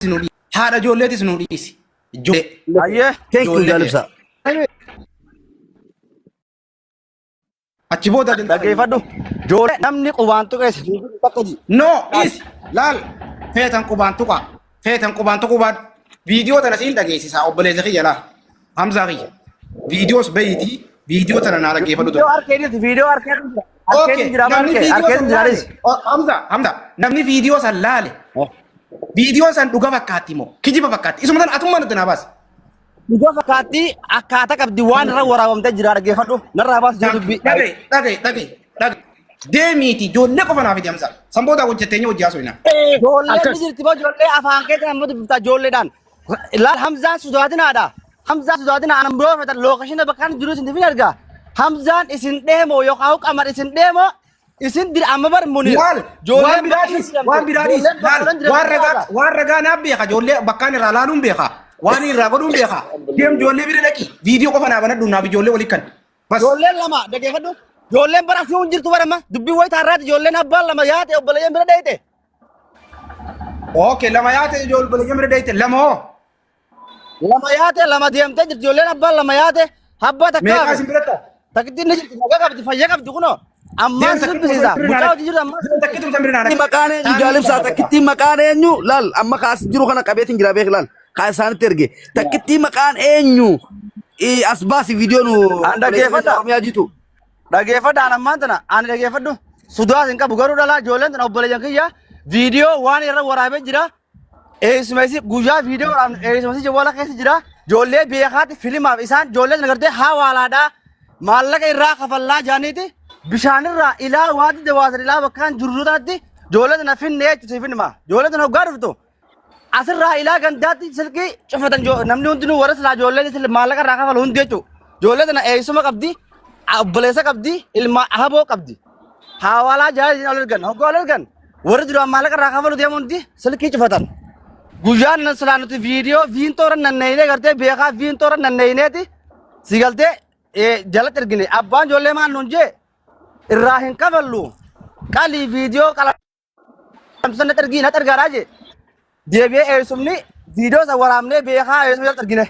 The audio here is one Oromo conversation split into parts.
nu dhiisi. Haadha ijoolleetis nu dhiisi. Ijoollee. Ayyee. Thank you Ijoollee. Jaalibsa. Achi booda Dhaggeeffadhu. Ijoollee namni qubaan tuqees takka ji. No, dhiisi. Laal. Feetan qubaan tuqa. Feetan qubaan tuquu baadhu. Viidiyoo tana siin dhageessisa obboleessa kiyya laal. Hamzaa kiyya. Viidiyoos bahiitii viidiyoo tana naa dhaggeeffadhu Viidiyoo ture. harkee jirti. Viidiyoo harkee jira. Harkee Okay, jira namni harkee. viidiyoo Harkee san jira laale. anis. Oh, Hamza, Hamza, namni viidiyoo san laale. Viidiyoon san dhuga fakkaatti moo kijiba fakkaatti? Isuma tan atummaa nutti naa baasi. Dhuga fakkaatti akkaataa qabdi waan irra waraabamtee jira dhaggeeffadhu. Narraa baasi jiru dubbii. Dhaga'i, dhaga'i, dhaga'i, dhaga'i. Deemiiti ijoollee qofa naa fidi Hamza. San booda hojjetteenye hojii haasofna. Ijoolleen ni Akkas. jirti boo ijoollee afaan keetiin amma dubbiftaa ijoolleedhaan. Laal Hamzaan sodaatinaadha. Hamzaan sodaatina anan biroo fetan lookashina bakka inni jiru isin argaa. Hamzaan isin dheemoo yookaan qamar isin dheemoo isin dir amma bar munir. Laal waan biraadis waan biraadis laal waan ragaa waan ragaa naaf beeka ijoollee bakkaan irraa laaluun beeka waan irraa godhuun beeka deem ijoollee bira dhaqi viidiyoo qofa naa banadhu naaf ijoollee walii kan bas Ijoolleen lama dhaggeeffadhu. Ijoolleen bara asii hin jirtu bara amma dubbii wayii taarraati ijoolleen abbaan lama yaate obboleeyyan bira dheeyte. Okay, lama yaate ijoollee bira dheeyte lama hoo Lama yaate lama deemtee jirti ijoolleen abbaan lama yaate abbaa takka meeqaa hafe. isin biratti Takkitti ni jirti nagaa qabdi fayyaa qabdi kunoo. Ammaan Deem si takkitu dubbisiisa. san bira Mucaa naa hojii jirtu ammaan. Deem takkitu san bira naa Inni maqaan eenyu jaalibsaa takkittiin maqaan eenyu laal amma kaas jiru kana qabeetiin jira beek laal kaa isaanitti erge takkittiin maqaan eenyu as baasi viidiyoo nu An dhaggeeffadha. Oromiyaa jitu. Dhageeffadha an ammaan tana ani dhageeffadhu. Sudaas hin qabu garuu dhalaa ijoolleen tana obboleeyyan kiyya viidiyoo waan irra waraabee jira. Eessumeessi guyyaa viidiyoo waraabnu eessumeessi jawwaala keessa jira. Ijoollee beekaatti filimaaf isaan ijoollee tana gartee hawaalaadhaa maallaqa irraa kafallaa jaaniiti bishaanirraa ilaa waati dawaasan ilaa bakkaan jirru tanatti ijoollee tana finne jechuudha siif hinima. Ijoollee tana hoggaa dhuftu asirraa ilaa gandaatti silkii cufatan namni hundinuu warra silaa ijoollee maallaqa irraa kafalu hundi jechuudha. Ijoollee tana eessuma qabdi, obboleessa qabdi, ilma haboo qabdi. Hawaalaa jaalala ol ergan, hoggaa ol ergan warri duraan maallaqa irraa kafalu deemu hundi silkii cufatan. Guyyaan nan silaa nuti viidiyoo viintoora nanneeyinee gartee beekaa viintoora nanneeyineeti si galtee jalatti ergine abbaan ijoollee maal nuun jee irraa hin kafallu qalii viidiyoo qala Samson natti ergii natti ergaadhaa jee. Deebi'ee eessumni viidiyoo isa waraabnee beekaa eessuma jalatti ergine.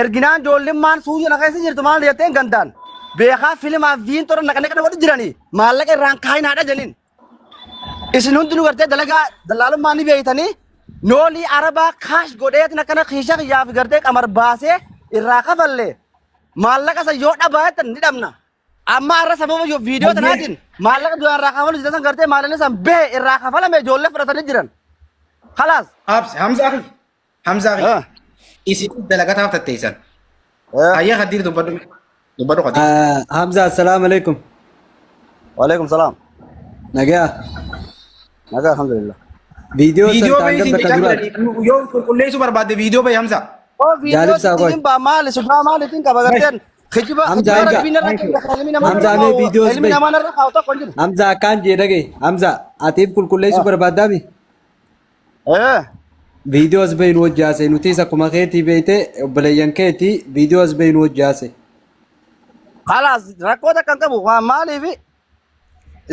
Erginaan ijoollummaan suuyya na keessa jirtu maal jetteen gandaan. Beekaa filimaaf viintoora naqanii kana godhu jiranii maallaqa irraan kaayinaadha jedhaniin. Isin hundinuu gartee dalagaa dallaalummaa ni beektanii noolii arabaa kaash godheetin akkana kiisha kiyyaaf gartee qamar baasee irraa kafallee maallaqa san yoo dhabaa jettan ni dhabna. Amma har'a sababa yoo viidiyoo Hayyee. tanaatiin maallaqa duraan irraa kafalu jiran san gartee maallaqni san bahe irraa kafalame ijoollee fudhatanii jiran. Kalaas. Absi Hamza akhi Hamza akhi Ah. isin dalagataaf tatteessan. Hayyee Khadiir dubbadhu dubbadhu Khadiir. Hamza, assalamu alaikum. Waalaikum salaam. Nagaa. Nagaa alhamdulillah. Viidiyoo san Viidiyoo taan bahi gabba siin ka jechaa duraati. jirani yoo qulqulleessuu barbaadde viidiyoo bahi Hamza. Oo viidiyoo Jaalibsaa sitti qoy. hin baa maali sugaa maaliitiin qaba garteen kijiba Hamza kijiba egaa. rabbiin irra kenna ilmi namaa Hamza irra mee kaa'u viidiyoos ilmi bahi. namaa irra kaa'u tokko hin jiru. Hamza akkaan jee dhagaye. Hamza atiif qulqulleessuu barbaaddaami? Eh. Viidiyoo as bahi nu wajji haasa'e. Nutis akkuma keetii beeyte obboleeyyan keetii viidiyoo as bahi nu wajji haasa'e. Kalaas rakkoo takka hin qabu waan maaliif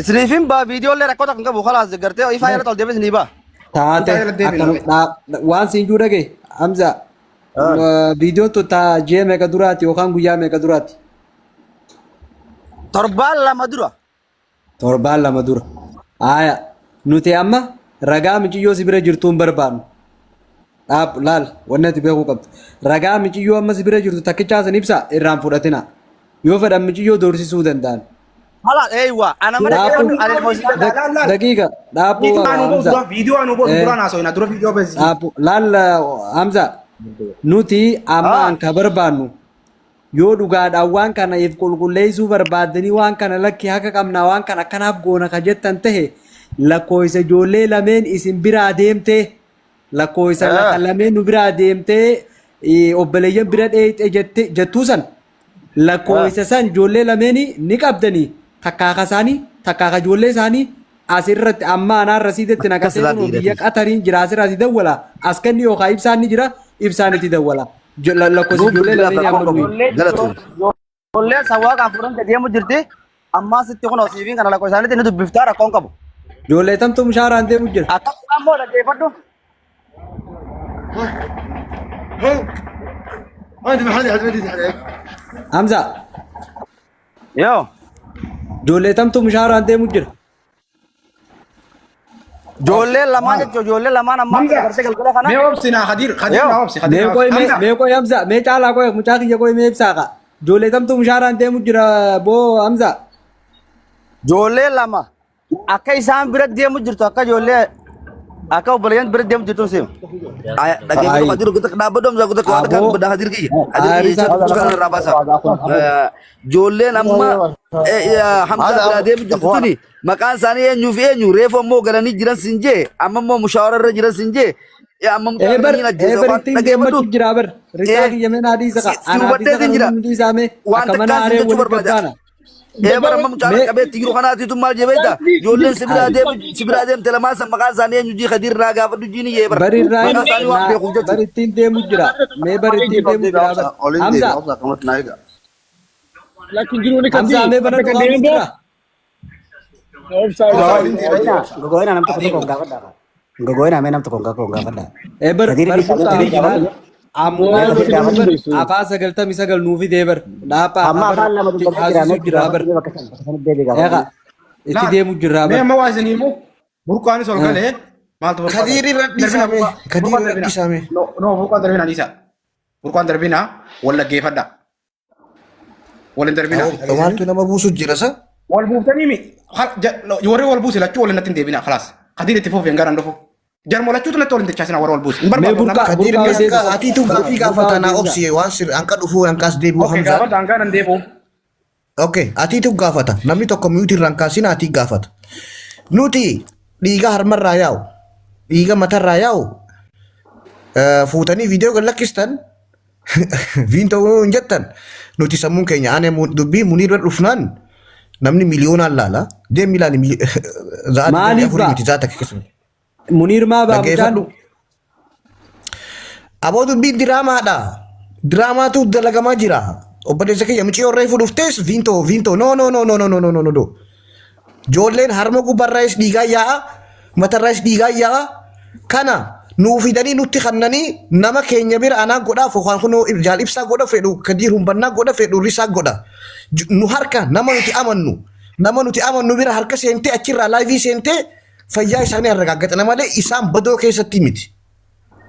Isiniifin baa viidiyoo illee rakkoo takka hin qabu kalaas gartee ifaa irratti ol deebiin isinii baa. Taate Ifaa irra deebiin akkanu waan siin juu dhagaye. Hamza viidiyoon tun taa ji'a meeqa duraati yookaan guyyaa meeqa duraati? Torbaan lama dura. Torbaan lama dura. Haaya nuti amma ragaa miciyyoo si bira jirtuu hin barbaannu. Dhaab laal wanni ati beekuu qabdu. Ragaa miciyyoo amma si bira jirtu takkichaa san ibsa irraan fudhatina. Yoo fedhan miciyyoo doorsisuu danda'an. Kalaas eeywa ana mana Dhaabbu keessatti ani ilmoo isin Laal laal. daqiiqa dhaabbu Viidiyoo anuu boosu Hamza. dura viidiyoo anuu boosu Eh, dura naasoo dura viidiyoo beeksisi. Dhaabbu laal Hamza nuti amma Ah. an ka barbaannu yoo dhugaadhaan waan kana if qulqulleessuu barbaaddanii waan kana lakki haqa qabnaa waan kana akkanaaf goona ka jettan tahe lakkoofsa ijoollee lameen isin biraa deemtee lakkoofsa Ah. lameen nu biraa deemtee obboleeyyan bira dheeyxe jette jettuu san lakkoofsa san ijoollee lameeni ni qabdanii takkaa ka isaanii takkaa ka ijoollee isaanii asirratti amma anaa rasiidatti Akkas naqatee laa kunoo biyya dhiiratis. Qatariin jira asirraa si dawwala as kenni yookaan ibsaan ni jira ibsaan itti dawwala lakkoofsa Nuu ijoollee bilbilaaf lameenii rakkoo amma qabu. nuyi Galatoom. Ijoolleen sawwaaqaan fuudhamte deemu jirti. Ammaa sitti kun siiviin kana lakkoo isaaniitti ni dubbiftaa rakkoon qabu. Ijoollee tamtu mushaaraan deemu jira. Akkasuma immoo dhaggeeffadhu. Hamza Yoo. ijoollee tamtu mushaaraan deemu jira. Ijoollee lamaan jechuun ijoollee lamaan ammaa Hamza. gartee galgala kana. Mee obsi naa Khadiir Khadiir Yoo. naa obsi Khadiir Mee naa qoy obsi. mee Hamza. mee qoy Hamza mee caalaa qoy mucaa kiyya qoy mee ibsaa qa. Ijoollee tamtu mushaaraan deemu jira boo Hamza. Ijoollee lama akka isaan bira deemu jirtu akka ijoollee akka obboleeyyan bira deemu jirtu siim. Dhaggeeffatu Khadiir kutaa dhaabbadhu Hamza kutaa waan kan Aboo. baddaa Khadiir kiyya. Khadiir kiyya jecha kana irraa baasa. Ijoolleen amma Hamza biraa deemu jirtu tuni maqaan isaanii eenyuu fi eenyu reefu ammoo galanii jiran siin jee amma immoo mushaawara irra jiran siin jee amma mucaa Ee bar kanneen ee ajjeesa bar waan ittiin dhaggeeffadhu. deemmachuu jira bar. Risaa kiyya mee naa dhiisa qa. Si Anaa fi isa hubadheetiin kana jira. nu dhiisaa mee. Waan Akka mana takkaan siin haree jechuu waliif barbaada. gabbaana. Ee bara amma mucaan Mee qabeetti jiru kanaatiitu maal jee beektaa? Ijoolleen si biraa deemu si biraa deemte lamaan san maqaan isaanii eenyu jii Khadiir naa gaafadhu jii ni jee bara. bari irraa Maqaa isaanii waan naa beekuuf bar jechuudha. ittiin deemu jira. Mee bar ittiin deemu jira bar. Hamza Hamza mee bana dhugaa jira. Gogoina nam tokko tokkoon gaafadhaa. Gogoina mee nam tokkoon tokkoon gaafadhaa. Ee bar Kadiir bar dhiisaa burqaa Kadiir laal. gaafadhu. Ammumaa Mee Kadiir godhinu bar gaafadhu. afaan 99 nuu fidee bar. Dhaaphaa Amma bar afaan lama dubbatee jira haasisuu mee jira bar. gaafadhu bakka sana bakka sanatti deebii Eeqa gaafadhu. itti Laal. deemu jira Mee bar. amma waa isin himu burqaanis ol galee maaltu burqaa Kadiir irra darbina dhiisame. burqaa Kadiir burqaan irra darbina. dhiisame. No no burqaan darbina dhiisa. Burqaan darbina wal dhaggeeffadha. Wal hin darbina. Maaltu nama buusu jira sa? Wal buuftanii mi warri wal buuse lachuu wal natti hin deebina khalaas. Khadiir itti fuufeen garaan dhufu. Jarmoo lachuutu natti wal hin dachaasina warra wal buuse. Hin Mee barbaadu burqaa Kadiir burqaa mee deebisa. akka atiitu gaafii Burqaa gaafata naa deebisa. obsi waan sir hanqa dhufuu hanqas deebi'u Okay Hamzaan. gaafadha hangaan hin deebi'u. Okay, atiitu gaafata. Namni tokko miyuutii irraan kaasin atii gaafata. Nuti dhiiga harmarraa yaa'u, dhiiga matarraa yaa'u fuutanii viidiyoo gad lakkistan viintoo hin jettan nuti sammuun keenya ani dubbii muniir bira dhufnaan namni miliyoonaan laala. Deemi ilaali za'aa Maaliif 24 ba'a? miti za'aa takka keessatti. Muniir maa ba'a mucaan? Dhaggeeffadhu. Aboo dubbiin diraamaadha. Diraamaatu dalagamaa jira. Obboleessa kiyya mucayyoo reefu dhuftes viintoo viintoo no no no no no no no no no. Ijoolleen harma gubbarraayis dhiigaa yaa'a matarraayis dhiigaa yaa'a. Kana nuu fidanii nutti kannanii nama keenya bira anaa godhaaf yookaan kunoo jaal ibsaa godha fedhu kadiir humbannaa godha fedhu risaa godha. Nu harka nama nuti amannu nama nuti amannu bira harka seentee achirraa laayivii seentee fayyaa isaanii argaggatana malee isaan badoo keessatti miti.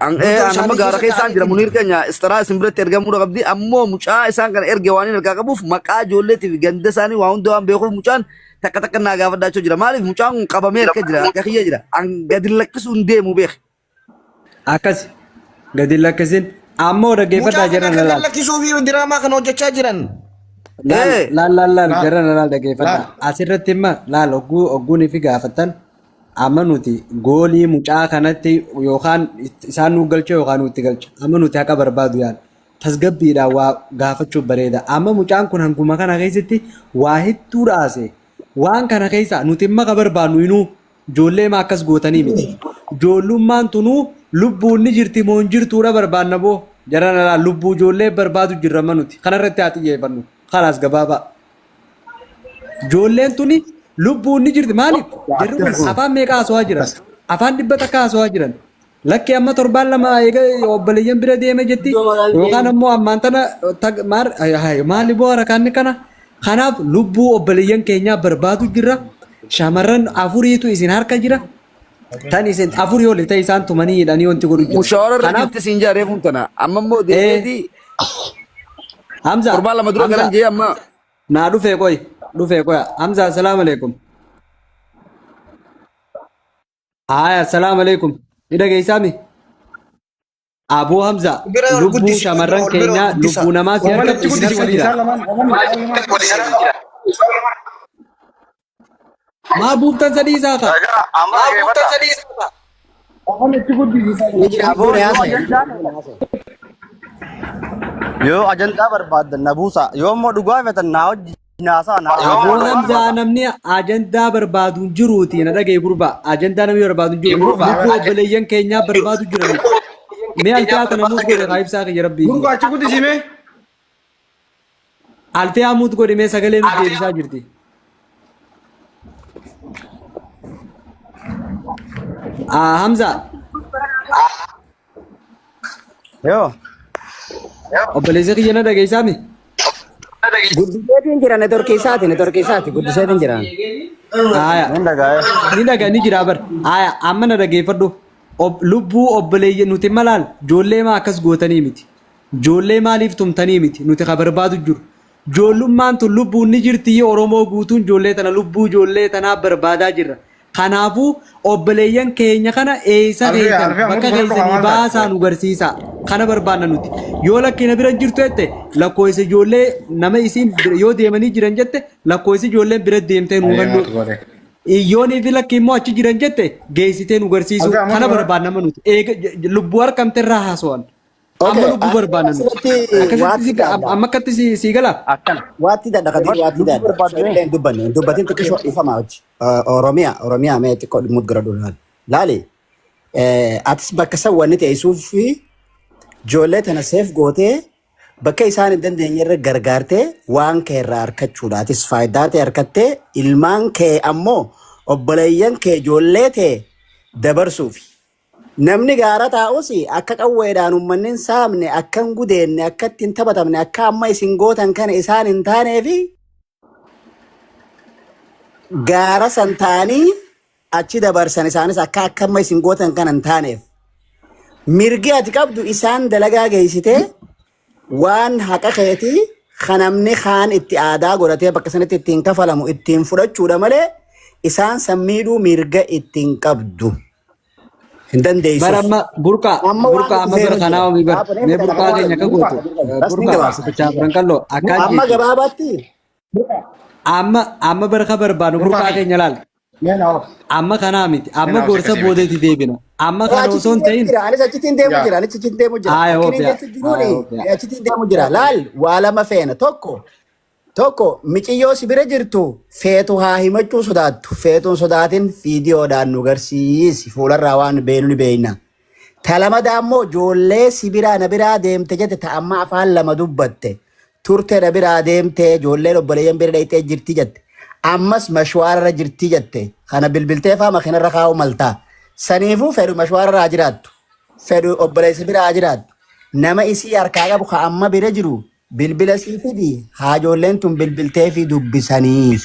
An Badoo ee an amma isaanii gaara keessa keessaan taa'anii jira miti. Muniir keenya istaraa isin biratti ergamuu qabdi ammoo mucaa isaan kana erge waan hin harkaa qabuuf maqaa ijoolleetii fi ganda isaanii waa hunda waan beekuuf mucaan takka takka naa gaafadhaa jira maaliif mucaan kun qabamee harka jira harka kiyya jira an gadi lakkisuu hin deemu beek. Akkas gadi lakkisin ammoo dhaggeeffadhaa Mucaa kana jiran kan laal. lakkisuu fi diraamaa kana hojjechaa jiran. Laal Ee laal laal laal Laal jiran laal dhaggeeffadhaa. laal. Asirratti imma laal ogguu ogguun fi gaafattan amma nuti goolii mucaa kanatti yookaan isaan nu galcha yookaan nutti galcha. Amma nuti haqa barbaadu yaala. Tasgabbiidhaan waa gaafachuuf bareeda. Amma mucaan kun hanguma kana keessatti waa hedduu dhaase. Waan kana keessa nuti imma ka barbaannu inuu ijoollee maa akkas gootanii miti. Ijoollummaan tunuu lubbuun ni jirti moo hin jirtuudha barbaanna boo. Jara nalaa lubbuu ijoollee barbaadu jirra amma nuti. Kanarratti haa xiyyeeffannu. Kalaas gabaabaa. Ijoolleen tuni lubbuun ni jirti. Maaliif? Jarri kun afaan meeqa haasawaa jiran? Afaan 100 haasawaa jiran. Lakki amma torbaan lama eega obboleeyyan bira deeme jetti yookaan ammoo ammaan tana maali boo harakaanni kana. Kanaaf lubbuu obboleeyyan keenyaa barbaadu jirra. Shamarran afuriitu isin harka jira. Tan isin afurii oli ta'e isaan tumanii hidhanii wanti godhu jira. Mushaawara irra Kanaaf jirti siin jaa reefuun tana amma immoo ee deebi'eeti Hamza torbaan lama dura Hamza galan jee amma naa dhufee qoy dhufee qoya Hamza assalaamu alaikum. Haaya assalaamu alaikum. Ni dhageessaami? Aboo Hamza Bira ol lubbuu guddisi shamarran ol bira ol keenyaa guddisa. lubbuu namaa si harka Walitti isin guddisi harka waliin jira. isaan lamaan lamaan. Maa buuftan sadii isaa kaa? Amma dhaggeeffadhaa. Walitti guddisi isaan lamaan. Aboo yoo ajandaa barbaaddan na buusa yoo immoo dhugaa feetan naa hojii naasaa naa Aboo Hamzaa namni ajandaa barbaadu hin jiruuti na dhagaye gurbaa. Ajandaa namni barbaadu hin jiru. Lubbuu obboleeyyan keenyaa barbaadu jira nuti. Mee alfiyaa tana muut godhe kaa ibsaa kiyya rabbii kiyya. Gurgaachi guddisi mee. Alfiyaa muut godhe mee sagalee nuti deebisaa jirti. Ah, Hamza. Yoo. Obboleessa kiyya na dhageessaami? Guddiseetiin jira networkii isaati networkii isaati guddiseetiin jira. Haaya. Nin dhagaa'e. Ni dhaga ni jira bar. Haaya amma na dhageeffadhu. Lubbuu obboleeyyan nuti malaal ijoollee maa akkas gootanii miti. Ijoollee maaliif tumtanii miti nuti ka barbaadu jiru. Ijoollummaan tun lubbuun ni jirti Oromoo guutuun ijoollee tana lubbuu ijoollee tanaa barbaadaa jirra. Kanaafuu obboleeyyan keenya kana eessa Alfee keessan alfee bakka ammoo godhadhu keessanii maal taate? baasaa nu garsiisaa. Kana barbaanna nuti. Yoo lakkina bira hin jirtu jette lakkoofsa ijoollee nama isiin yoo deemanii jiran jette lakkoofsi ijoolleen bira deemtee nu Ayyee hubannoo. maaltu godhe? Yoonii fi lakki immoo achi jiran jette geessitee nu garsiisuu. Alfee ammoo Kana godhadhu. barbaanna amma nuti. Eega lubbuu harkamte irraa haasa'an. Amma Okay, lubbuu barbaanna nuti. asirratti Akkasitti waatti si daadha. amma akkatti si galaa? Akkana. Waatti daadha Kadir waatti Lubbuu daadha. barbaaddu. Illee hin dubbanne hin dubbatin xiqqishoo dhiifama hojii. Oromiyaa Oromiyaa mee xiqqoo dhimmuut gara duudhaan. Laali atis bakka san wanni teessuu fi ijoollee tana seef gootee bakka isaan hin dandeenye irra gargaartee waan kee irraa harkachuudha. Atis faayidaa ta'e harkattee ilmaan kee ammoo obboleeyyan kee ijoollee ta'e dabarsuufi. Namni gaara taa'us akka qawweedhaan uummanni hin saamne, akka hin gudeenne, akka itti hin taphatamne, akka amma isin gootan kana isaan hin taaneefi gaara san taa'anii achi dabarsan isaanis akka akka amma isin gootan kana hin taaneef. Mirgi ati qabdu isaan dalagaa geessitee waan haqa keetii kan namni kaan itti aadaa godhatee bakka sanatti ittiin kafalamu ittiin fudhachuudha malee isaan san miidhuu mirga ittiin qabdu. Hin dandeessus. Bara amma burqaa Amma waan burqaa nuti amma bara seenu kanaa jira. omi bara Gaafa mee burqaa keenya akka gootu Bas ni burqaa gabaabsa. bichaa furan qalloo akkaan Amma jeetu gabaabaatti amma amma bara ka barbaadu Burqaa burqaa kiyya. keenya laal Mee na obsi. amma kanaa miti Mee amma na obsi gorsa akkasii miti. boodeeti deebina amma kana osoo achittiin hin deemu ta'in jira. Anis achittiin deemu Yaa. jira. Anis achittiin deemu jira. aaya Akkin hin hoofiya jechu aaya jiruuni hoofiya achittiin deemu jira. Laal waa lama feena. Tokko tokko miciyyoo si bira jirtu feetu haa himachuu sodaattu. Feetuun sodaatin viidiyoodhaan nu garsiisi. Fuularraa waan beenu ni beekna. Ta lamadaa immoo ijoollee si biraa na biraa deemte jette ta amma afaan lama dubbatte. Turte na biraa deemte ijoolleen obboleeyyan bira dhayxee jirti jette. Ammas mashwaararra jirti jette. Kana bilbiltee faa makiinarra kaa'uu maltaa. Saniifuu fedhu mashwaararra haa jiraattu. Fedhu obboleessi bira haa jiraattu. Nama isii harkaa qabu ka amma bira jiru bilbila sii fidi haa ijoolleen tun bilbiltee fi dubbisanii.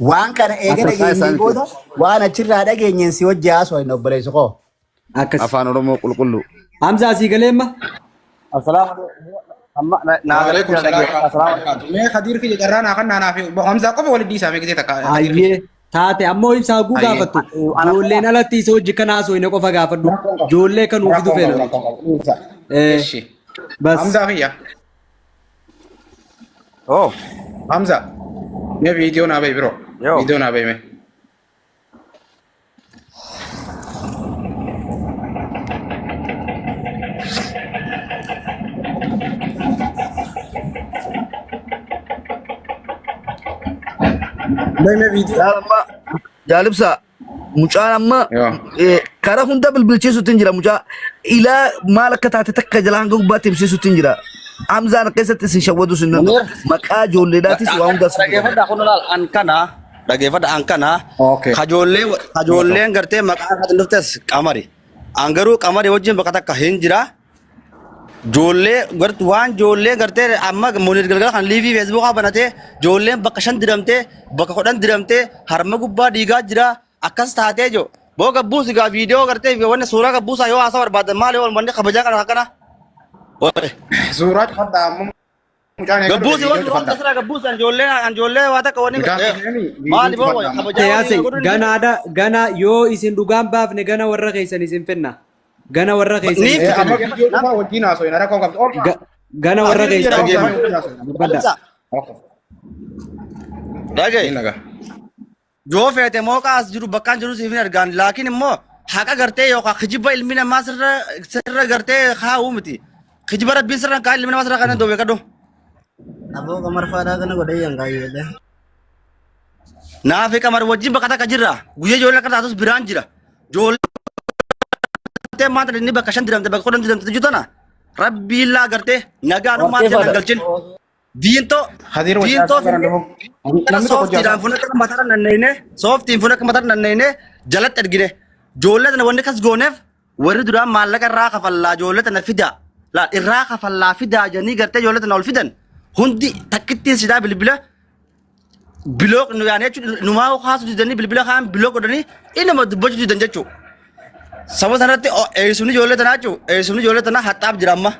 Waan kana eega akkas Maqaa dhageenyeen isaaniitiin booda waan achirraa dhageenyeen si wajji haasofna obboleessi koo. akkas afaan Oromoo qulqulluu. Hamza asii galee amma Assalaamu alaikum. Amma naa galee Waalaikum jira salaam dhageeffadha. warahmatullahi Assalaamu alaikum. wabarakatuh. Mee Khadiir kiyya carraa naa kan naanaa fi Hamzaa qofa walitti dhiisaa mee gisee takka Khadiir kiyya. ayyee taate ammoo ibsaa haguu Ayyee. gaafattu Ana ijoolleen alatti isa hojii kana haasoo hin qofa gaafadhu Rakkoon qabu. ijoollee kan nuuf fidu Rakkoon qabu feena rakkoon qabu. Dhiisaa. Eh, Eshi. bas Hamzaa kiyya. Oh. Hamza. Mee viidiyoo naa bahi biroo. Yoo. Viidiyoo naa bahi mee. Mee mee viidiyoo. Jaal amma jaalibsa mucaan amma Yoo. karaa hunda bilbilchiisuutti hin jira mucaa ilaa maal akka taate takka jala hanga gubbaatti himsiisuutti hin jira. Hamzaan keessatti isin shawwaduu sin danda'u. Munir. Maqaa ijoolleedhaatis waa hundaas hin qabu. Dhageeffadha kun laal an kana dhageeffadha an kana Okay. kajoollee Moto. kajoolleen gartee maqaa isaatiin dhuftes qamari. An garuu qamari wajjin bakka takka hin jira. Joollee gartuu waan joollee gartee amma Munir galgala kan liivii feesbuukaa banatee joolleen bakka 5 diramtee bakka 10 diramtee harma gubbaa dhiigaa jira akkas taatee jiru. Boo gabbuusi gaa viidiyoo gartee wanni suuraa gabbuusaa yoo haasaa barbaadan maali yoo wanni kabajaa kana akkana. Suuraa cufadhaa ammoo mucaan eega dhufe Gabbuusi viidiyoo waan suuraa cufadhaa. asirraa gabbuusi anjoollee anjoollee waa takka wanni Mucaan keenyani viidiyoo maali boo cufadhaa ammoo. kabajaa Yaase wanni godhuun hin jiru. ganaadha gana yoo isin dhugaan baafne gana warra keessan isin finna gana warra keessan Ni isin Amma finna viidiyoo cufaa wajjin haasofna rakkoo qabdu. Olkaa. Gana warra Kadir keessan biyya isin obsaa finna wajjin haasofna. dubbadha Ibsa. Okay. Dhagaye. Ni nagaa. Yoo feete mooqaa as jiru bakkaan jiru siif hin argaan laakiin immoo haqa gartee yookaan kijiba ilmi namaa sirra sirra gartee kaa'uu miti. Kijiba rabbiin sirra kaa'e ilmi namaa sirra kaa'e danda'u beekadhu. Aboo qamar faadhaa kana godhee yangaayyeedha. Naafi qamar wajjin bakka takka jirra. Guyyaa ijoolleen akka taatus biraan jira. Ijoollee maanta inni bakka 5 diramte bakka 10 diramte jiru tana rabbiin laa gartee nagaanummaa Warqee jala faadha. galchin. Viintoo Hadiir wajjin viintoo haasofna finnee dhufu. kana Namni tokko sooftiidhaan jaasa. fuula akka matarra nanneeyne sooftiin fuula akka matarra nanneeyne jalatti ergine. Ijoollee tana wanni kas gooneef warri duraan maallaqa irraa kafallaa ijoollee tana fida. Laal irraa kafallaa fidaa jedhanii gartee ijoollee tana ol fidan hundi takkittiin sidaa bilbila bilook nu yaane jechuun numaa kaasuu didanii bilbila kaan bilook godhanii inuma dubbachuu didan jechuudha. Saba sanatti eessumni ijoollee tanaa jechuudha. Eessumni ijoollee tanaa haxxaaf jira amma.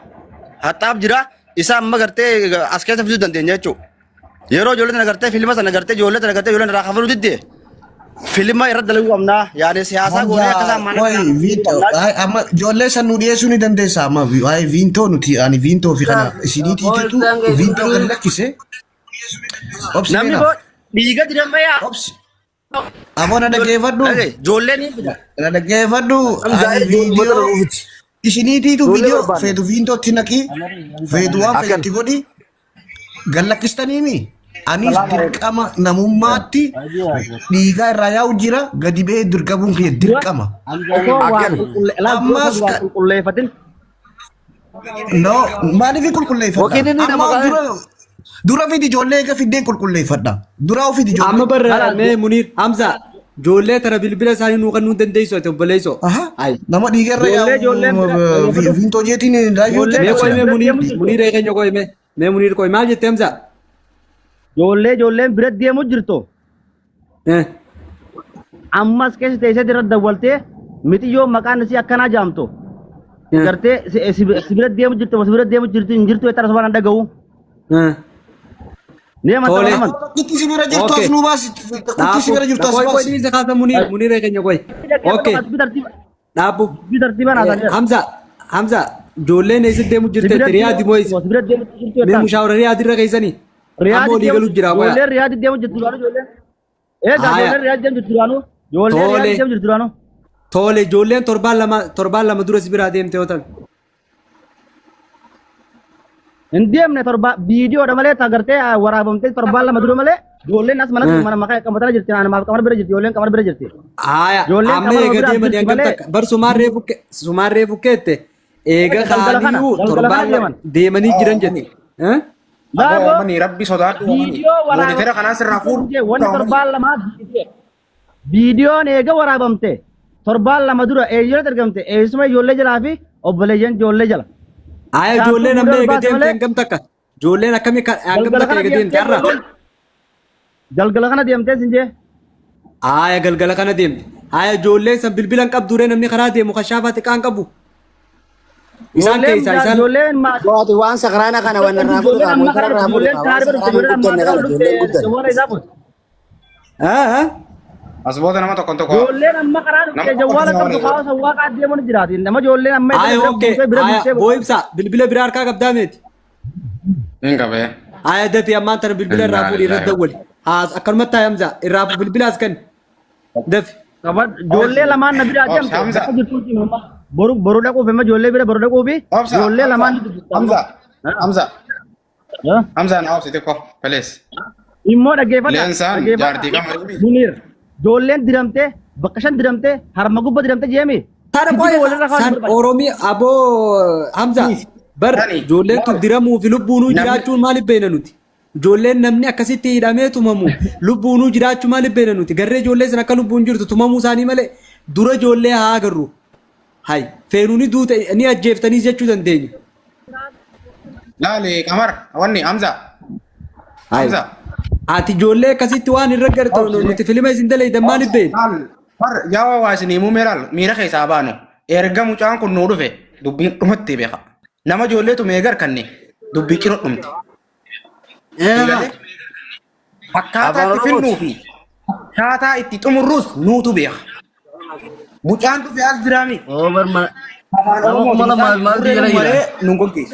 Haxxaaf jira isa amma gartee as keessa fiduu dandeenya jechuudha. Yeroo ijoollee tana gartee filma sana gartee ijoollee tana gartee ijoolleen irraa kafaluu didde filma irra dalaguu qabnaa yaani siyaasaa goonee akka isaan Hamza, qoy, Vito, ay, amma ijoollee san nu dhiyeessuu ni dandeessa amma ay, Vintoo nuti ani Vintoo fi kana isiniitiitu Vintoo gad lakkise. Obsi Namni meenaaf. boo dhiiga dirama yaa. Obsi. Aboo na dhaggeeffadhu. Ijoolleen ni fida. Na dhaggeeffadhu. Hamza, Ani ijoollee viidiyoo nuufiti. isiniitiitu Ijoollee viidiyoo barbaanna. feetu viintootti naqi. Feetu waan Akkan. feetu godhi. Gad lakkistaniimi. Anis dirqama namummaatti dhiigaa irraa yaa'u jira gadi ba'ee dirqamuun kiyya dirqama. Osoo waan Akkan. Ammas qulqulleeffatin qulqulleeffatin No, maaliif hin qulqulleeffadha? Wakiin inni nama Amma kaa'e. dura dura fidi ijoollee eega fiddeen qulqulleeffadha. Dura ofidi ijoollee. Amma barra mee Muniir Hamza ijoollee tana bilbila isaanii nuu kennuu dandeessu ati obboleessoo. Aha. Ayi. Nama dhiiga irra Ijoollee ijoolleen bira yaa'u viintoo jeetiin laayyoo Ijoollee Mee qoy mee Muniir deemu Muniir eegenya qoy mee mee Muniir qoy maal jette Hamza? Ijoollee ijoolleen bira deemu jirtu. Eh. Ammas keessa teessee irra dawwaltee mixiyyoon maqaan isii akkanaa jaamtu. Eh. Gartee si bira deemu jirtu si bira deemu jirtu hin jirtu jettara sobaan dhaga'u. Eh. Ni amanta Tole. amanta. Kutti si bira jirtu Okay. as nuu baasi. Kutti si bira jirtu as Qoy qoy baasi. dhiisa kaasa Muniir Muniir eegenya qoy. Okay. Dhaabbu. Dubbii tartiibaan haasa'an. Hamza Hamza ijoolleen eessa deemu jirte Riyaadi moo eessa? Si bira deemu jirtu Mee jettaan. mushaawara Riyaadi irra keessanii? Amma olii galu jira qoya. Ijoolleen Riyaadi deemu jirtu duraanuu ijoolleen. Egaa Haaya. ijoolleen Riyaadi deemu jirtu duraanuu. Ijoolleen Tole. Riyaadi deemu jirtu duraanuu. Tole ijoolleen torbaan lama dura si biraa deemte yoo ta'an. Hin deemne torba viidiyoodha malee agartee waraabamtee torbaan 2 dura malee ijoolleen as mana mana maqaa qabatana jirti namaaf qamar bira jirti ijoolleen qamar bira jirti. Haaya Ijoolleen amma qamar eega bira deemanii jirti hangam malee takka bar sumaan reefu keette eega galgala kana kaaniyyuu galgala kana torbaan 2 deeman. deemanii jiran jette. Eh? Aboo Baaboo oomanii rabbi sodaadhu oomanii. viidiyoo Moonitera kanaan sirraa fuudhu. waraabamtee wanni torbaan 2 viidiyoon eega waraabamte torbaan 2 dura eeyyoo argamte eessuma ijoollee jalaa fi obboleeyyan ijoollee jala. Haaya Isaantu ijoolleen amma fuudhee ol eega baase deemte malee hangam takka ijoolleen akkamii hangam galgala takka kana eega deemte deemtee har'a? ijoolleen galgala kana deemtee sin jee. Haaya galgala kana deemte. Haaya ijoolleen san bilbila hin qabdu namni karaa deemu kashaafaa xiqqaan qabu. Isaan Ijoolleen keessaa isaan ijoolleen maatii Waati waan sakraana kana waan irraa fuudhu ijoolleen qaba. amma Motora karaa irraa fuudhu ijoolleen qaba. Waan karaa sakraana hin ijoolleen amma guddanne karaa kana ijoolleen dhufte guddanne. jawwaala isaa fuute. Ah, ah. As booda nama tokko tokko. Ijoolleen amma karaa Nama dhufte tokko jawwaala tokko qabdu nama kaawwa sawwaa deemuun jiraati. Nama ijoolleen amma Haaya bira okay. buusee bira Haaya buusee boo ibsaa bilbila biraa harkaa qabdaa meeti. Hin qabee. Haaya dafii ammaan tana bilbila irraa Innaa fuudhi irra lillahi. dawwali. Haa akkanumatti haa Hamza irraa bilbila as kenni. Dafi. Qabad ijoollee lamaan na biraa Obsa deemte Hamza. bakka jirtuuti mamma. Boru boru dhaquuf amma ijoollee bira boru dhaquufi Obsa ijoollee Hamza. lamaan ni dubbista amma. Hamza. Hamza. Hamza na obsi xiqqoo please. Immoo dhaggeeffadha Leensaan dhaggeeffadha. jaartii qamarii. Muniir ijoolleen diramtee bakka shan diramtee harma gubba diramtee jeemi. Tana Kijiba qoy walirra kaa'uun san barbaachisa. Oromiyaa aboo Hamza bar Tani ijoolleen tun diramuu fi lubbuunuu namni jiraachuun maaliif beekna nuti? Ijoolleen namni akkasitti hidhamee tumamu lubbuunuu jiraachuu maaliif beekna nuti? Garree ijoollee san akka lubbuun jirtu tumamuu isaanii malee dura ijoollee haa agarru. Hay feenuu ni duute ni ajjeeftaniis jechuu dandeenya. Laali qamar wanni Hamza. Hay Hamza. ati ijoollee akkasitti waan irra gartu Obsi. nuti filima isin dalaydan maaliif beekna? Laal bar yaa waa isin himuu mee laal miira keessaa baanu erga mucaan kun nuu dhufe dubbiin dhumatti beeka. Nama ijoollee tume eega harkanne dubbii ciro dhumte. Eegalee akkaataa Afaan itti finnuu Oromooti. fi akkaataa itti xumurruus nuutu beeka. Mucaan dhufe as jiraami. Over mana Afaan nama Oromooti kuma mucaan lamaaf maaltu burree jala nu jira. malee nun goggeessu.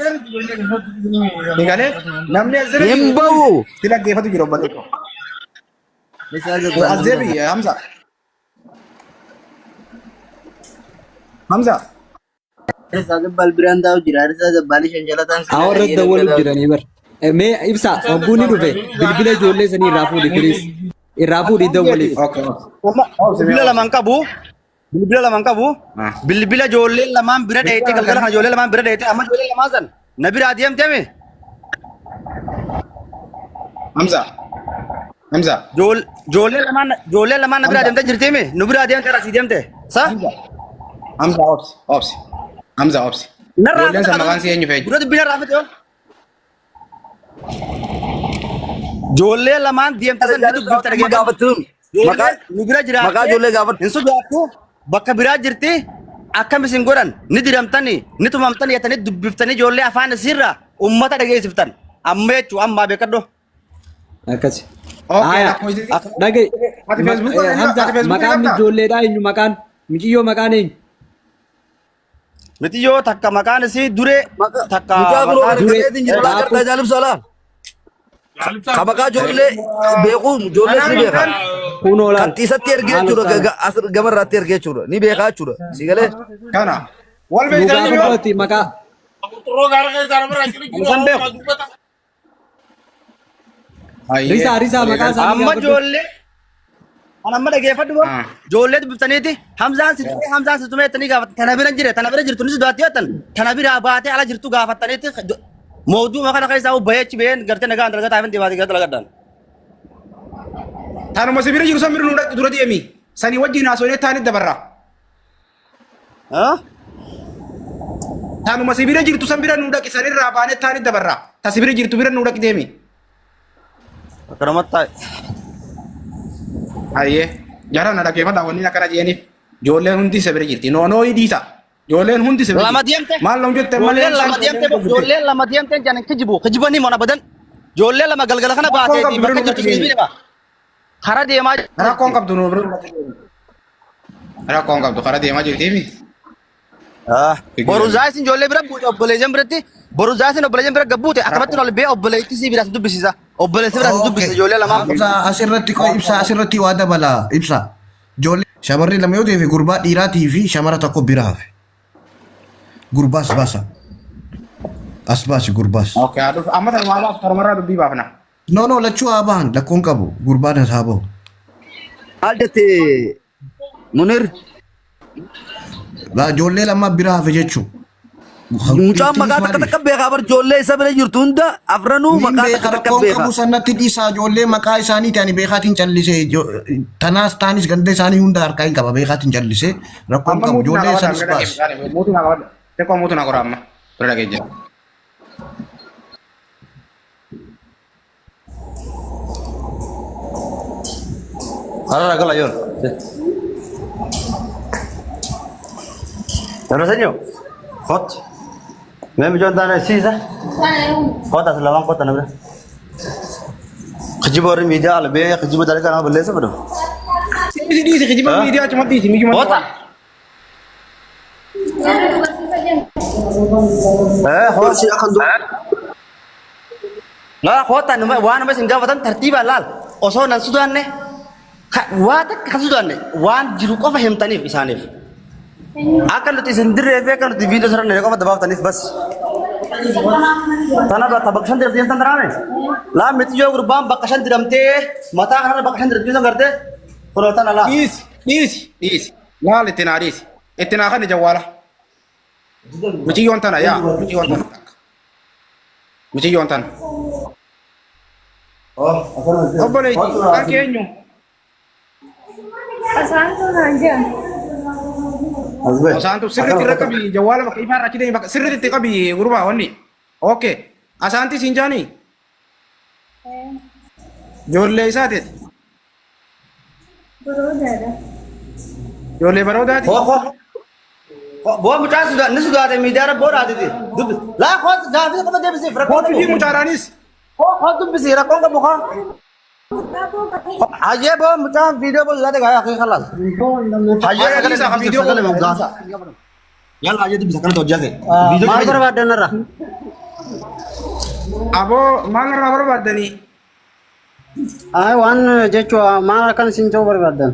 Eegalee namni as jira Hin jiru bahu. si dhaggeeffatu jira obboleetto. Isaa As gabbaan deebi'i Hamza. Hamza. Isaa gabbaan biraan taa'u jira. Isaa gabbaan shan jala ta'an Haa warra dawwaluuf jiranii bar. Mee ibsaa hogguun ni dhufe bilbila ijoollee sanii irraa fuudhi please. Irraa fuudhi dawwaliif. Okay. Amma Obsi mee bilbila obsi. lamaan qabu. Bilbila lamaan qabu. Ah. Bilbila ijoolleen lamaan bira dheeyite Bilbila galgala kana kana ijoollee lamaan bira dheeyite amma ijoolleen lamaan san na biraa deemteemi. Hamza. Hamza. Ijoolleen lamaan na biraa Hamza. deemtee jirtiimi. Nu biraa deemte rasii deemte. Sa? Hamza. Hamza obsi. Obsi. Hamza obsi. Narraa Ijoolleen san maqaan si eenyu fe'e? Dura dubbii narraa fixe yoo. Ijoollee lamaan deemte san ni dubbifta dhageeffadhu. Gaafattuun Ijoolleen nu bira jiraatti. maqaa ijoollee gaafadhu. Hin sodaattu bakka biraa jirti akkam isin godhan ni diramtani ni tumamtani jettanii dubbiftanii ijoollee afaan isiirraa ummata dhageessiftan. Amma jechuu ammaa beekadhu. Akkasi. Okay, Aya. lakkoofsi. Dhaga'i. Ati Facebook irra Hamza, ati Facebook maqaan qabdaa? ijoolleedhaa eenyu maqaan? Miciyyoo maqaan eenyu? Miti yoo takka maqaan isii duree takka Mucaa biroo maqaan kana Duree. kaneetiin jira laa gartaa jaalibsa laa. Ka maqaa ijoollee beeku ijoollees ni beeka. Kunoo laal. Kan isatti ergee jechuudha as gamarraatti ergee jechuudha ni beekaa jechuudha. Si galee Kana. Wal Nu beektanii yoo? gaafadhu maqaa. San beeku. Ayyee. Risaa risaa maqaa isaanii Amma gaafadhu. ijoollee kan amma dhageeffadhu moo Ah. ijoollee dubbiftaniiti Hamzaan si tumee Hamzaan si tumee jettanii gaafatan tana bira hin jire tana bira jirtu ni sodaatti jettan tana biraa baatee ala jirtu gaafattaniiti mootummaa kana keessaa bahee achi baheen gartee nagaan dalagaa taa'ee deemaa gara dalagadhaan. Tanuma si bira jiru san bira nu dhaqi dura deemi. Sanii wajjin haasofnee taanit dabarra. Tanuma si bira jirtu san bira nu dhaqi sanirraa baanee taanit dabarra. Ta si bira jirtu bira nu dhaqi deemi. Akkanumatti taa'e. Ayyee. Jara na dhaggeeffadhaa wanni akkana jeeniif. Ijoolleen hundi isa bira jirti. Noonoo dhiisa. Ijoolleen hundi isa bira Lama jirti. deemte. Maal loon jette malee. Ijoolleen lama deemte ijoolleen lama deemte jaan kijibu kijibanii mana badan. Ijoollee lama galgala kana Rakkoon baatee qabdu bira bakka nu jirtu dhaqi deemi. deema. Karaa deemaa Rakkoon qabdu nu bira nu dhaqi deemi. Rakkoon qabdu karaa deemaa jirtiimi. Boru zaasin ijoollee bira buute obboleeyyan biratti boru zaasin obboleeyyan bira gabbuute akkamatti ol bee obboleettii sii biraas dubbisiisa. Obboleessi biraas dubbisiisa ijoollee lamaan. Ibsa asirratti qoy ibsa asirratti waa dabala ibsa. Ijoollee shamarri lama yoo ta'e gurbaa dhiiraatii fi shamara tokko bira hafe. Gurbaas baasa. As baasi gurbaas. Okay, haa dhufu. Amma tanumaa baasu tanumarraa dubbii baafna. No no lachuu haa bahan lakkoon qabu gurbaan as haa bahu. Maal jette Munir? Laa ijoollee lama bira hafe jechuu. Mucaan maqaa takka takka beekaa bar ijoollee isa bira jirtu hunda afranuu Niin maqaa beeka takka takka rakkoon beeka. qabu sanatti dhiisaa ijoollee maqaa isaanii ta'anii beekaatiin callisee tanaas taanis ganda isaanii hunda harkaa hin qaba beekaatiin callisee rakkoon Amma qabu muutu naa ijoollee qabadha sanis bira baas. dhaqee. Muutu naa qabadha. Xiqqoo muutu naa qora amma. Bira dhaqee jira. Harara gala yoon. Nama sanyo. Hot. Mee mijoon taane siisa. Hot as lamaan kota namni. Kijiba warri miidiyaa albee kijiba dalagaa nama balleessa fedhu. Dhiisi dhiisi kijiba miidiyaa achuma dhiisi miijuma. Hota. Eh, hot. Laa kota numa waan nama isin gaafatan tartiibaan laal osoo nan sodaanne waa takka kan sodaanne waan jiru qofa himtaniif isaaniif. Akka nuti isin dirree fi akka nuti viidiyoo sarara qofa dabaaftaniif bas. Tana bakka bakka shan diramtee tan tanaame. Laa miti yoo gurbaan bakka shan diramtee mataa kanarra bakka shan diramtee san gartee kunoo tana laa. Dhiisi dhiisi dhiisi. Laal itti naa dhiisi. Itti naa kanni jawwaala. Muciyyoon tana yaa muciyyoon tana. Muciyyoon tana. Obboleetti kan keenyu. Asaantuu naan jedhan. Asaantu sirriitti irra qabi jawwaala bakka ifaa irra achi deemi bakka sirriitti itti qabi gurbaa wanni. Okay. Asaanti siin jaanii ijoollee isaati. Baroodaadha. Ijoollee baroodaati. Hoo hoo. Boo mucaan sodaa ni sodaate miidiyaa irra boo dhaatiti. Dubbi. Laa koo gaafii qofa deebisiif rakkoon Kootu qabu. fi mucaadhaanis. Koo koo dubbisi rakkoon qabu koo. Hayyee boo mucaan viidiyoo boo sodaate gaafii akii kalaas. Hayyee Hayyee sagalee dhiisaa dubbisiif viidiyoo sagalee boo gaafii. Yalla hayyee dubbisa kana hojjate. Viidiyoo Maal barbaaddan irraa? Aboo maal irraa barbaaddanii? Ay waan jechuu maal akkan isin ta'uu barbaaddan?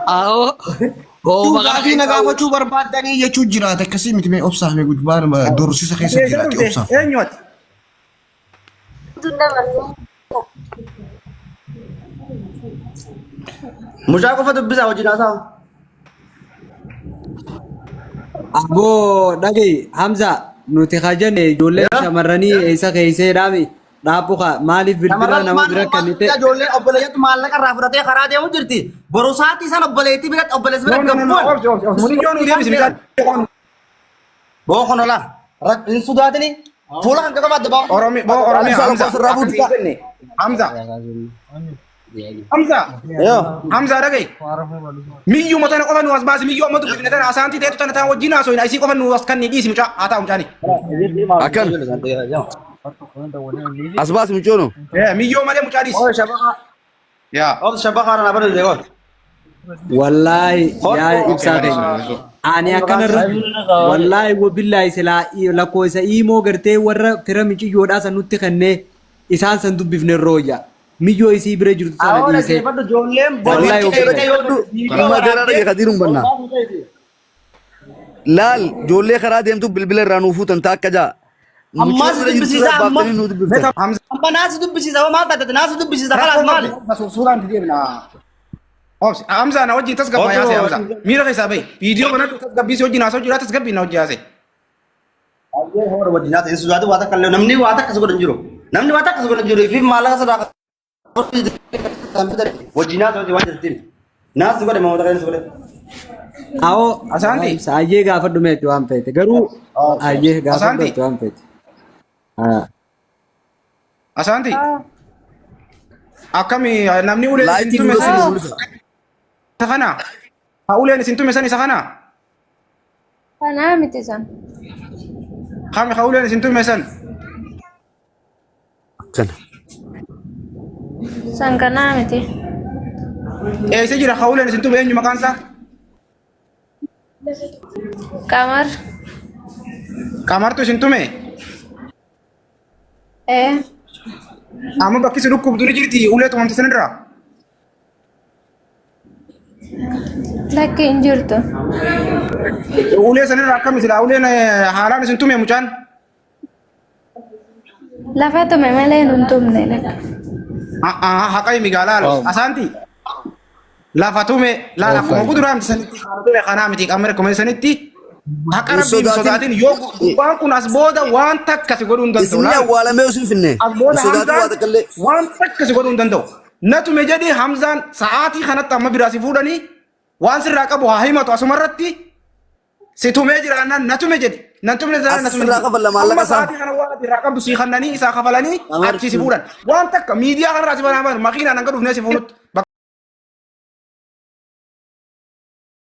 Ahoo. Hoo maqaa Gaafii na gaafachuu barbaaddanii jechuu jiraate akkasii miti mee obsaaf mee gurbaan dorsisa keessa Eessa jiraate dhufte? obsaaf. Eenyu ati? Mucaa qofa dubbisaa wajjin haasa'a. Aboo dhaga'i Hamza nuti kajanne ijoollee shamarranii eessa keessee dhaami dhaabbu kaa maaliif bilbila Shamarran nama bira kennite ijoolleen obboleeyyatu maallaqa irraa fudhatee karaa deemu jirti. Boru sa'aatii sana obboleettii biratti obboleessi No, biratti no, no, no, gabbu'an. obsi, obsi, obsi. Mucayyoo nu deebisi mucaa. Boo konola. Hin sodaatini. Fuula kan qabu adda ba'a. Oromi, boo Oromiyaa, Ibsaa Hamza. lakkoofsa irraa fuudhi. Akkasii jenne. Hamza. Hamza. Hamza dhaga'i. Miyyuma tana qofa nu as baasi miyyoo amma dubbifne tana asaantii ta'etu tana taan wajjin haasofna isii qofa nu as kanni dhiisi mucaa haa ta'u mucaani. Akkan. As baasi mucoono. Miyyoo malee mucaa dhiisi. Yaa. Obsi shabaqa kana badu jeegoon. Wallaahi yaa ibsaa keenya. Ani akkanarra wallaahi wabillaahi silaa lakkoofsa iimoo gartee warra fira miciyyoodhaa san nutti kennee isaan san dubbifne rooyya. Miyyoo isii bira jirtu sana Awoo dhiisee. dhaggeeffadhu ijoolleen boru Wallaahi Dhaggeeffadhu. Dhimma garaa dhagee kadiiruun bannaa. Laal ijoollee karaa deemtu bilbila irraa nuu fuutan taakka jaa. Ammaa Mucaa si bira jirtu dubbisiisa irraa amma. baaftanii nuu dubbiftan. Hamza. Amma naasi dubbisiisa hoo maal taate naasi dubbisiisa kalaas maali? Suuraan deemna. Obsi Hamza na wajjin tasgabbaa yaase Hamza. Miira keessaa bahi. Viidiyoo banadhu tasgabbii si wajjin haasa'u jira tasgabbii na wajjin haasa'e. Baay'ee hoora wajjin haasa'e hin sodaatu waa takka illee namni waa takka si godhan jiru. Namni waa takka si godhan jiru ifiif maallaqa sodaa wajjin haasa'u waan jirtiin. Naasi godhe moo takka si godhe. Awoo Asaanti. ayyee gaafadhu meetti waan feete garuu ayyee gaafadhu Asaanti. meetti waan feete. Ah. Asaanti. Akkami namni uleen isin Laayitii tume fuula san isin mul'isa. isa kana. Ha uleen isin tume san isa kana. Kanaa miti san. Kami ha uleen isin tume san. Kana. San kanaa miti. Eessa jira ha uleen isin tume eenyu maqaan isaa? Qamar. Qamartu isin tume. Ee. Amma bakki si dhukkubdu ni jirti ulee tumamte sanirraa. Lakki hin jirtu. Ulee sanirraa akkami silaa uleen haalaan isin tume mucaan. Lafa tume malee nun tumne lakki. Haqa himi gaa laala. Asaanti lafa tume laala akkuma kuduraa miti sanitti kana tume kanaa miti qaama akkuma sanitti haqa Hin rabbii hin sodaatin. sodaatin yoo gubbaan kun as booda waan takka si godhuu hin danda'u Isinni laala. awwaalamee isin finne. As Hin booda sodaatin waa Hamzaan takka illee. waan takka si godhuu hin danda'u. Na tume jedhi Hamzaan sa'aatii kanatti amma biraa si fuudhanii waan sirraa qabu haa himatu asumarratti si tumee jiraannaan na tume jedhi. Nan tumne jiraannaan na As tume sirraa jedhi. kafalla maallaqa Amma isaa. sa'aatii kana waan ati irraa qabdu sii kannanii isaa kafalanii achii si fuudhan. Waan takka miidiyaa kanarraa si banaa makiinaan hanga dhufnee si fuunutti.